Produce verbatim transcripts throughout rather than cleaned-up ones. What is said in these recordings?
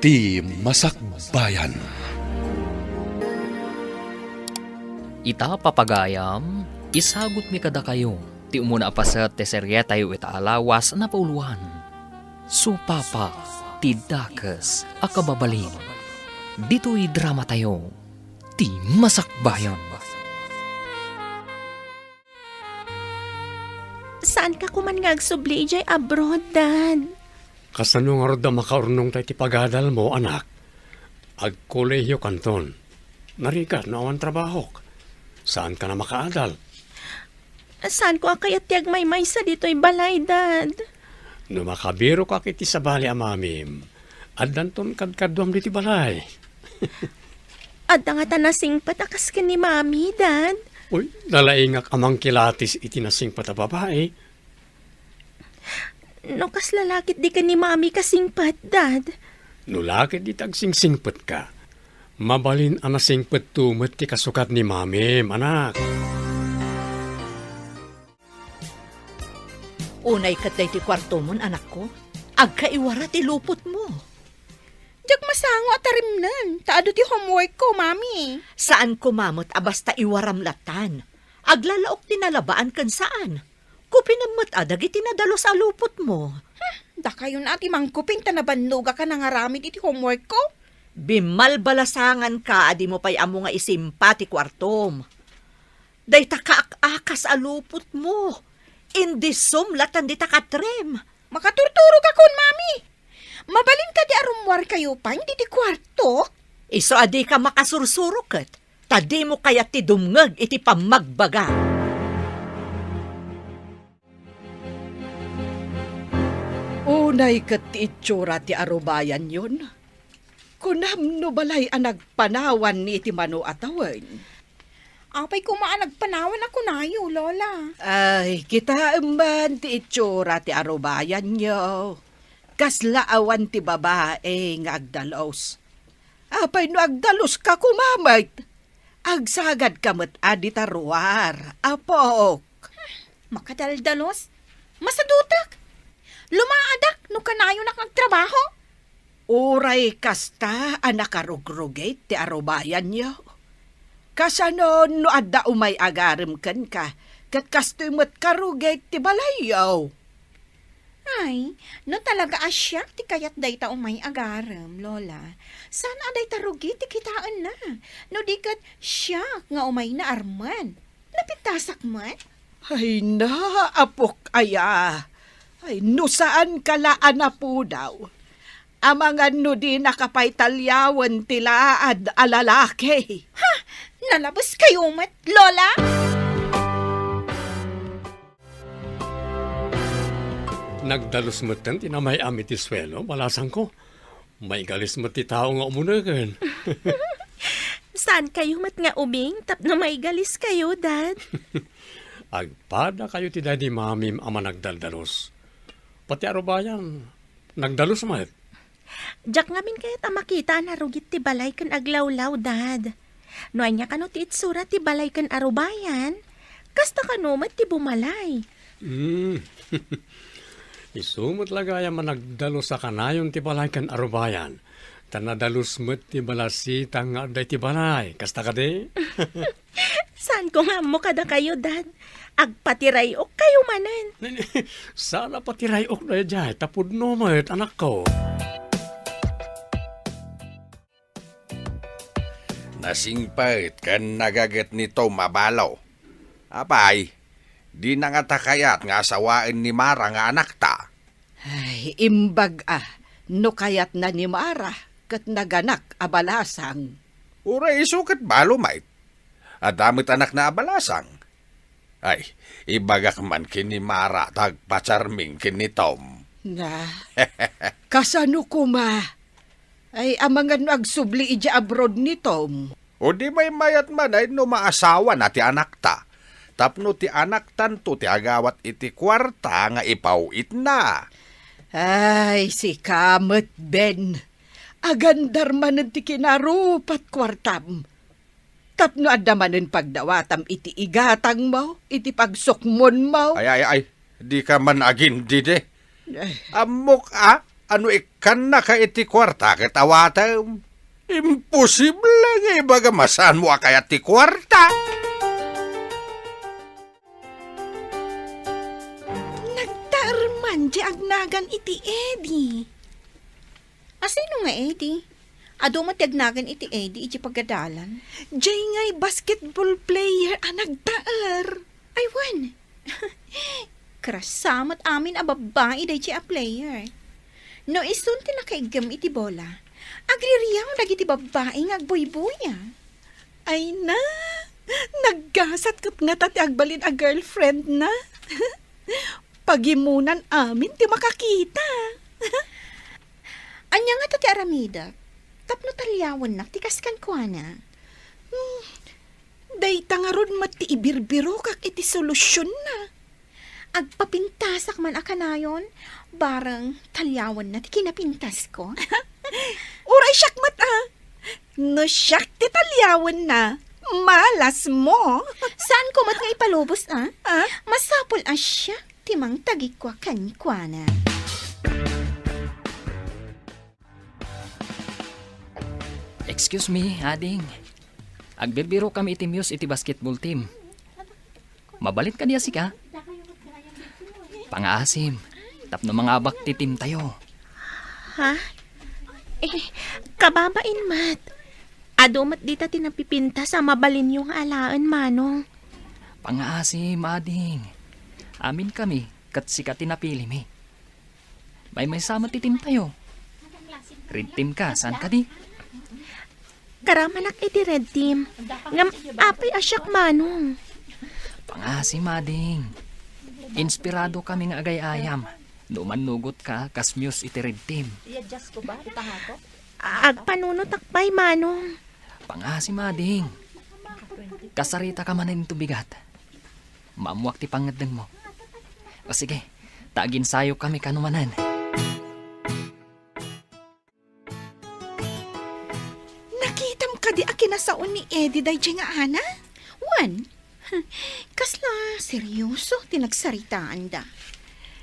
Ti Masakbayan. Ita, papagayam, isagutmi kadakayo ti umuna a paset ti serietayo ita a lawas napauluan, Supapa ti Dakes a Kababalin. Ditoy dramatayo, Ti Masakbayan. Saanka koman nga agsubli idiay abroad, Dad? Kasano ngarud a makaurnongta iti pagadalmo, anak? Agkolehiokanton. Narigat no awan trabahok. Saanka a makaadal. Saanko a kayat ti agmaymaysa ditoy balay, Dad. No makabirokak iti sabali a mamim, addanton kadkaduam ditoy balay. Adda ngata nasingpet a kas ken ni Mami, Dad? Uy, nalaingak a mangkilatis iti nasingpet a babai. No kasla la ketdi ken ni Mami kasingpet, Dad? No la ketdi ti agsingsingpetka, mabalin a nasingpetto met ti kasukad ni Mamim, anak. Unay ket daytoy kuartomon, anakko. Agkaiwara ti lupotmo. Diak masango a tarimnen, ta adu ti homeworkko, Mami. Saan koma met a basta iwaram lattan. Aglalaok ti nalabaan ken saan. Kupinem met a dagiti nadalus a lupotmo. Hmm, dakayon a ti mangkupin ta nabannogak a nangaramid iti homeworkko. Bimmalbalasanganka a dimo pay ammo nga isimpa ti kuartom. Dayta kaak-akas a lupotmo. Indisom lattan dita katrem. Makaturturogakon, Mami. Mabalin kadi a rummuarkayo pay diti kuarto? Isu a dika makasursuro ket, ta dimo kayat ti dumngeg iti pammagbaga. Unay ket ti itsura ti arubayanyon. Kunam no balay a nagpanawan iti mano a tawen. Apay koma a nagpanawan a kunayo, Lola? Ay, kitaem man ti itsura ti arubayanyo. Kasla awan ti babai nga agdalus. Apay no agdaluska koma met? Agsagadka met a dita ruar, apok. Makadaldalus? Masadutak! Lumaadak no kanayonak agtrabaho. Uray kasta a nakarugrugit ti arubayanyo. Kasano no adda umay agarem kenka, ket kastoy met karugit ti balayyo? Ay, no talaga a siak ti kayat dayta umay agarem, Lola, saan a dayta rugi ti kitaenna, no di ket siak nga umay naarmen. Napintasak met? Ay na, apok aya. Ay, no saanka la a napudaw. Amangan no dinaka pay taliawen ti laad a lalaki. Ha! Nalabeskayo met, Lola? Nagdalus metten ti namay-am iti suelo, balasangko. Maigalis met ti tao nga umunegen. Saankayo met nga ubing tapno maigaliskayo, Dad? Agpadakayo ti daydi mamim a managdaldalus. Pati arubayan, nagdalus met. Diak ngamin kayat a makita a narugit ti balay ken aglawlaw, Dad. No ania kano ti itsura ti balay ken arubayan, kasta kano met ti bumalay. Hmm. Isu met la gayam a nagdalus a kanayon ti balay ken arubayan, ta nadalus met ti balasitang nga adda iti balay. Kasta kadi? Saanko nga ammo kadakayo, Dad. Agpatiray-okkayo manen. Saan a patiray-ok daydiay, ta pudno met, anakko. Nasingpet ken nagaget ni Tom a balo. Apay, dina ngata kayat nga asawaen ni Mara nga anakta? Ay, imbag a, no kayatna ni Mara ket naganak a balasang. Uray isu ket balo met. Adda met anakna a balasang. Ay, ibagak man ken ni Mara ta agpacharming ken ni Tom. Na, kasano koma? Ay, amangan no agsubli idiay abroad ni Tom. O di maymayat man ay no maasawana ti anakta. Tapno ti anaktanto ti agawat iti kuarta nga ipaw-itna. Ay, sika met, Ben. Agandar manen ti kinarupat kuartam. Tapno adda manen pagdawatam iti igatangmo, iti pagsukmonmo. Ay, ay, ay, dika man agindidi. Ay. Ammok a, a no ikkannaka iti kuarta ket awatem. Imposible nga ibagam a saanmo a kayat ti kuarta. Nagtaer man di agnagan iti Eddie. Asino nga Eddie? Adu met ti agnagan iti Eddie iti pagadalan. Jay ngay basketball player a nagtaer. Ay, wen. Krasa met amin a babbai dayjay a player. No isun ti nakaiggem iti bola, agririaw dagiti babbai nga agbuybuya. Ay na, naggasat ket ngata ti agbalin a girlfriend na. Pagimunan amin ti makakita. Ania ngata ti aramidek tapno taliawennak ti kas kenkuana? Hmm, dayta ngarud met ti ibirbirokak iti solusionna. Agpapintasak man a kanayon, bareng taliawenna ti kinapintasko. Uray siak met, a. No siak ti taliawenna, malasmo. Saanko met nga ipalubos, a? A? Masapul a siak ti mangtagikua kenkuana. Excuse me, ading. Agbirbiro kami iti Muse iti basketball team. Mabalin kadi a sika? Pangaasim, tapno mangabak ti team tayo. Ha? Eh, kababain met. Adu met dita ti napipintas a mabalinyo nga alaen, Manong. Pangaasim, ading. Amin kami, ket sika ti napilimi. Maymaysa met ti team tayo. Red team ka, saan kadi? Karamanak iti red team. Ngem apay a siak, Manong? Pangaasim, ading. Inspirado kami nga agay-ayam no mannugot ka kas Muse iti red team. Agpanunotak pay, Manong. Pangaasim, ading. Kasarita ka manen iti bigat. Maammoak ti pangngeddengmo. O sige, ta aginsayo kami kano manen. Nakitam kadi a kinasao ni Eddie dayjay nga ana? Wen, kasla seryoso ti nagsaritaanda.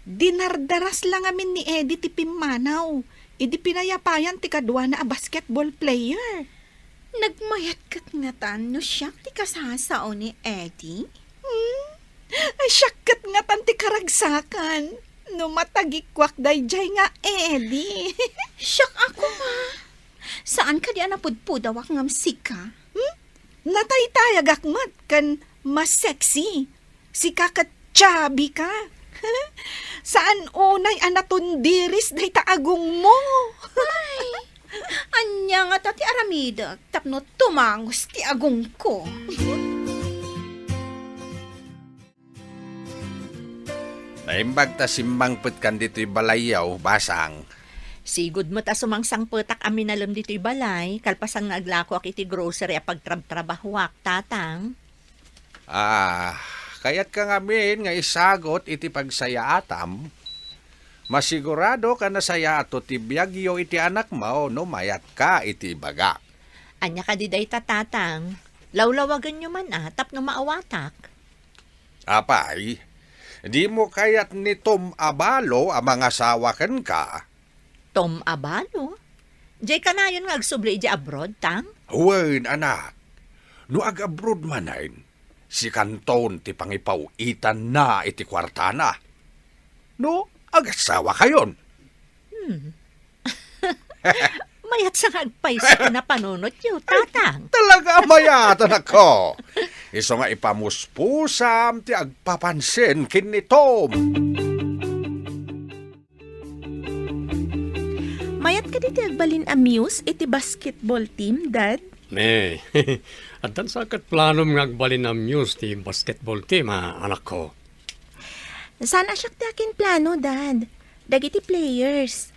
Dinardaras la ngamin ni Eddie ti pimmanaw idi pinayapayan ti kaduana a basketball player. Nagmayat ket ngatan no siak ti kasasao ni Eddie? Hmm? Ay, siak ket ngatan ti karagsakan no matagikuak dayjay nga Eddie. Siak a koma. Saan kadi a napudpudawak ngem sika? Hmm? Nataytayagak met ken mas sexy. Sika ket chubby ka. Saan unay a natundiris dayta agongmo? Ay, ania ngata ti aramidek tapno tumangus ti agongko? Naimbag ta simmangpetkan ditoy balayyo, Basang. Sigud met a sumangsangpetak a minalem ditoy balay, kalpasan nga aglakoak iti grocery a pagtrabtrabahoak, Tatang. Ah, kayatka ngamin nga isagut iti pagsayaatam? Masiguradok a nasayaato ti biagyo iti anakmo no mayatka iti ibagak. Ania kadi dayta, Tatang? Lawlawagenyo man a tapno maawatak. Apay, dimo kayat ni Tom Abalo a mangasawa kenka? Tom Abalo? Jay kanayon nga agsubli idiay abroad, Tang? Wen, anak. No ag-abroad manen, sikanton ti pangipaw-itanna iti kuartana. No, agasawakayon. Hmm. Mayat sa nga agpayso ti napanunotyo, Tatang. Talaga a mayat, anakko. Isu nga ipamuspusam ti agpapansin ken ni Tom. Mayat kadi ti agbalin a Muse iti basketball team, Dad? Ne, addan sa ket planom nga agbalin a Muse ti basketball team, a, anakko? Saan a siak ti akinplano, Dad. Dagiti players.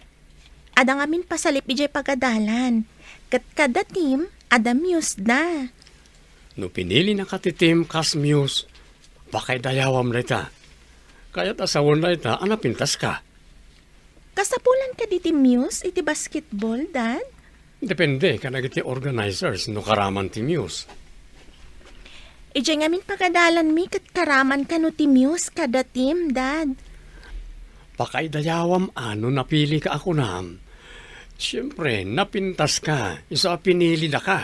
Adda ngamin pasalip idiay pagadalan. Ket kada team, adda Muse da. No pinilinaka ti team kas Muse, pakaidayawam dayta. Kayat a sawen dayta a napintaska. Kasapulan kadi ti Muse iti basketball, Dad? Depende kadagiti organizers no karaman ti Muse. Idiay ngamin pagadalanmi ket karaman kano ti Muse kada team, Dad? Pakaidayawam a no napilika a kunam. Siempre, napintaska, isu a pinilidaka.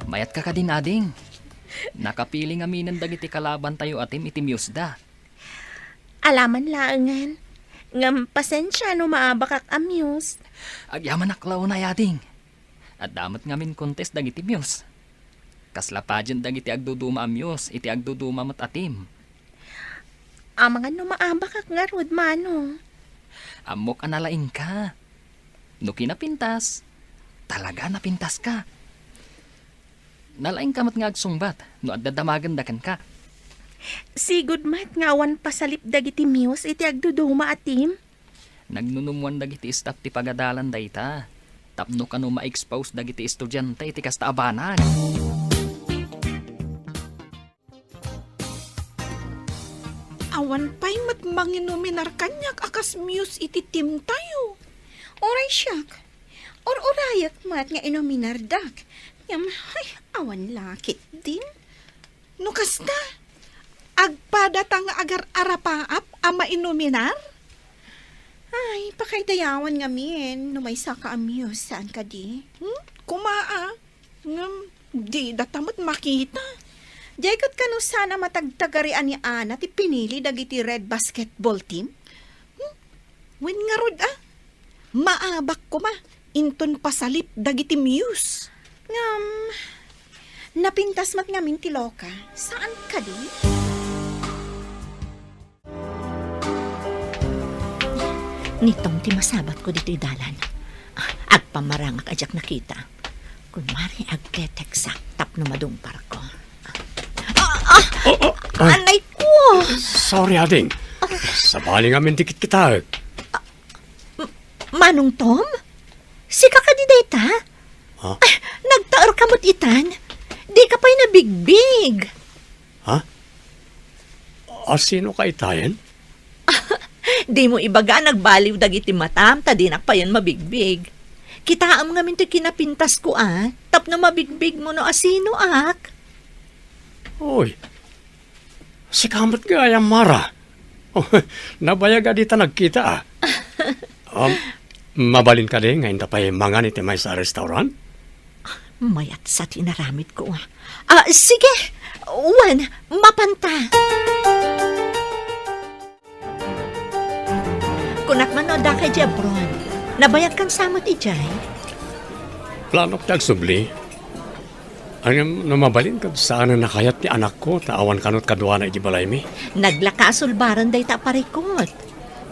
Mayatka kadin, ading? Nakapili ngaminen dagiti kalabantayo a team iti muse da. Alaman laengen. Ngem pasensia no maabakak a muse. Agyamanak la unay, ading. Adda met ngamin contest dagiti muse. Kasla pageant dagiti agduduma a muse iti agduduma met a team. Amangan no maabakak ngarud, mano? Ammok a nalaingka. No kinapintas, talaga napintaska. Nalaingka met nga agsungbat no adda damagenda kenka. Sigud met nga awan pasalip dagiti muse iti agduduma a team. Nagnunumwan dagiti staff ti pagadalan dayta tapno kano ma-expose dagiti estudiante iti kasta a banag. Awan pay met manginuminar kaniak a kas muse iti team tayo. Uray siak, ur-urayek met nga inuminardak. Ngem, ay, awan la ketdin. No kasta, agpadata nga agar-arapaap a mainuminar? Ay, pakaidayawan ngamin no maysaka a muse, saan kadi? Hmm? Kuma a. Ngem, didata met makita. Diay ket kano saan a matagtagarian ni Ana ti pinili dagiti red basketball team? Hmm? Wen ngarud a, maabak koma inton pasalip dagiti muse. Ngem, napintas met ngamin ti loka. Saan kadi? Ni Tom ti masabatko ditoy dalan. Agpamarangak a diak nakita. Kunwari, agte-textak tapno madungparko. Ah, ah! Oh, oh, ah. Anay ko! Sorry, ading. Sabali ngamin ti kitkitaek. M-, Manong Tom? Sika kadi dayta? Ha? Ah, nagtaerka met itan? Dika pay nabigbig. Ha? A, sino ka itayen? Dimo ibaga a nagbaliw dagiti matam ta dinak payen mabigbig. Kitaem ngamin toy kinapintasko a, tapno mabigbigmo no asinoak. Oy, sika met gayam, Mara. Oh, nabayag a dita nagkita a. Um, mabalin kadi nga inta pay mangan iti maysa a restaurant? Mayat sa ti inaramidko a. Ah, sige! Wen, mapanta! Kunak man no addaka idiay abroad. Nabayagkan sa met idiay? Planok ti agsubli. Ngem no mabalin ket saan a nakayat ti anakko ta awan kano kaduana idiay balaymi. Naglaka a sulbaran dayta a parikut.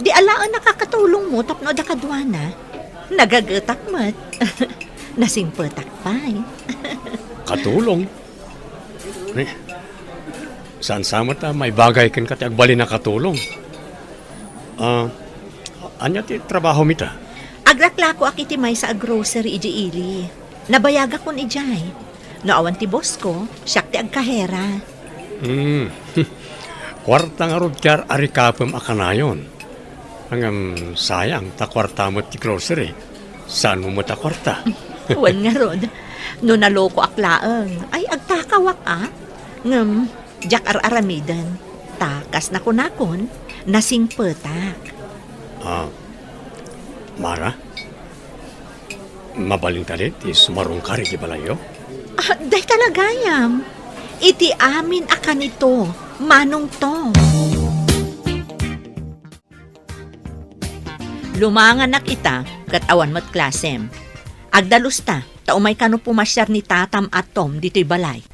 Di alaen a kakatulongmo tapno adda kaduana. Nagagetak met. Nasingpetak pay. Katulong? Ni, saan sa met a maibagay kenka ti agbalin a katulong? Ah, ania ti trabahomi ta? Aglaklakoak iti maysa a grocery idiay ili. Nabayagakon idiay. No awan ti bossko, siak ti agkahera. Hmm. Kuarta ngarud ti ar-arikapem a kanayon. Ngem sayang ta kuarta met ti grocery. Saanmo met a kuarta? Wen ngarud, no nalokoak laeng, ay agtakawak a. Ngem diak ar-aramiden. Ta kas nakunakon, nasingpetak. Ah, Mara? Mabalin kadi ti sumarungkar iti balayyo? Ah, dayta la gayam. Iti amin a kanito, Manong Tom. Lumanganak ita, ket awan met klasem. Agdalusta, ta umay kano pumasiar ni tatam a Tom ditoy balay.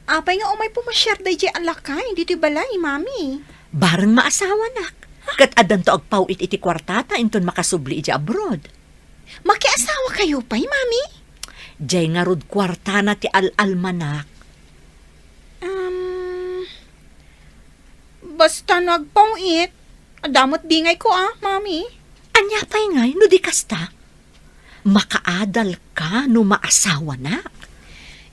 Apay nga umay pumasiar daydiay a lakay ditoy balay, Mami? Bareng maasawanak. Ket addanto agpaw-it iti kuartata inton makasubli idiay abroad. Makiasawakayo pay, Mami? Diay ngarud kuartana ti al-almanak. Um, basta no agpaw-it, adda met bingayko a, Mami. Ania pay ngay no di kasta? Makaadalka no maasawanak.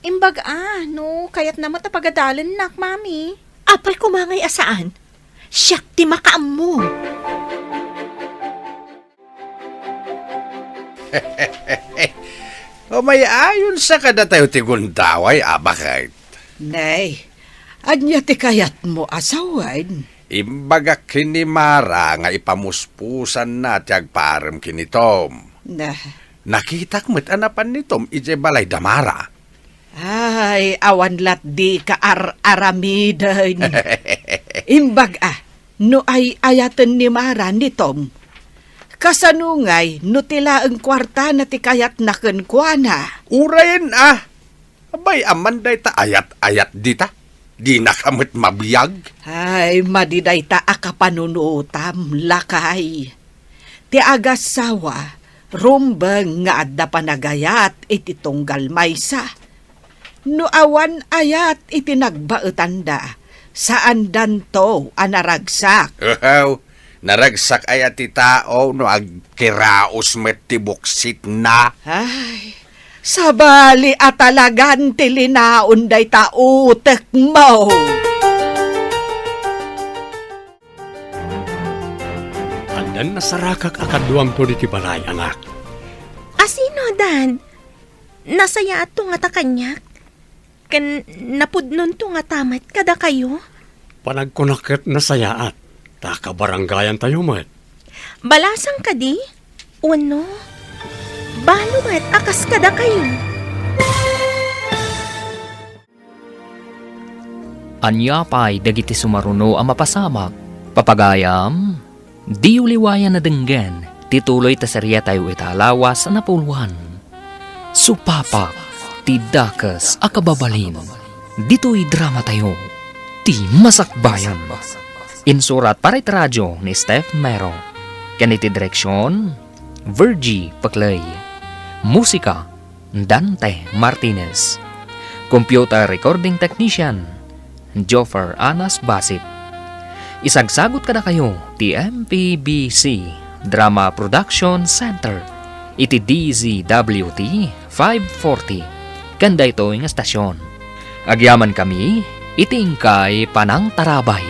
Imbag a, no kayatna met a pagadalennak, Mami. Apay koma ngay a saan? Siak ti makaammo. Umay-ayon sa kadatayo ti gundaway a baket. Nay, Ania ti kayatmo a sawen? Imbagak ken ni Mara nga ipamuspusanna ti agparem ken ni Tom. Nah. Nakitak met a napan ni Tom idiay balay da Mara. Ay, awan lat dika ar-aramiden. Imbag a, no ay-ayaten ni Mara ni Tom, kasano ngay no ti laeng kuartana ti kayatna kenkuana? Urayen a. Abay, amman dayta ayat-ayat dita. Dinaka met mabiag. Ay, madi dayta a kapanunotam, lakay. Ti agassawa, rumbeng nga adda panagayat iti tunggal maysa. No awan ayat iti nagbaetanda, saandanto a naragsak. Uhaw, naragsak aya ti tao no agkiraos met ti buksitna. Ay, sabali a talagan ti linaon dayta utekmo. Addan nasarakak a kaduamto diti balay, anak. Asino, Dad? Nasayaatto ngata kaniak? Ken napudnonto ngata met kadakayo? Panagkunak ket nasayaat, ta kabarangayantayo met. Balasang kadi? Wenno, balo met a kas kadakayo? Ania pay dagiti sumaruno a mapasamak? Papagayam, diyo liwayan a denggen ti tuloy ta seriatayo ita a lawas a napulwan. Supapak ti dakes a kababalin. Ditoy dramatayo, ti Masakbayan. Insurat para iti radio ni Steph Mero. Ken iti direksion, Virgie Paclay. Musika, Dante Martinez. Computer recording technician, Joffer Anas Basit. Isagsagut kadakayo ti M P B C Drama Production Center iti D Z W T five forty ken daytoy nga stasyon. Agyamankami iti inkay panangtarabay.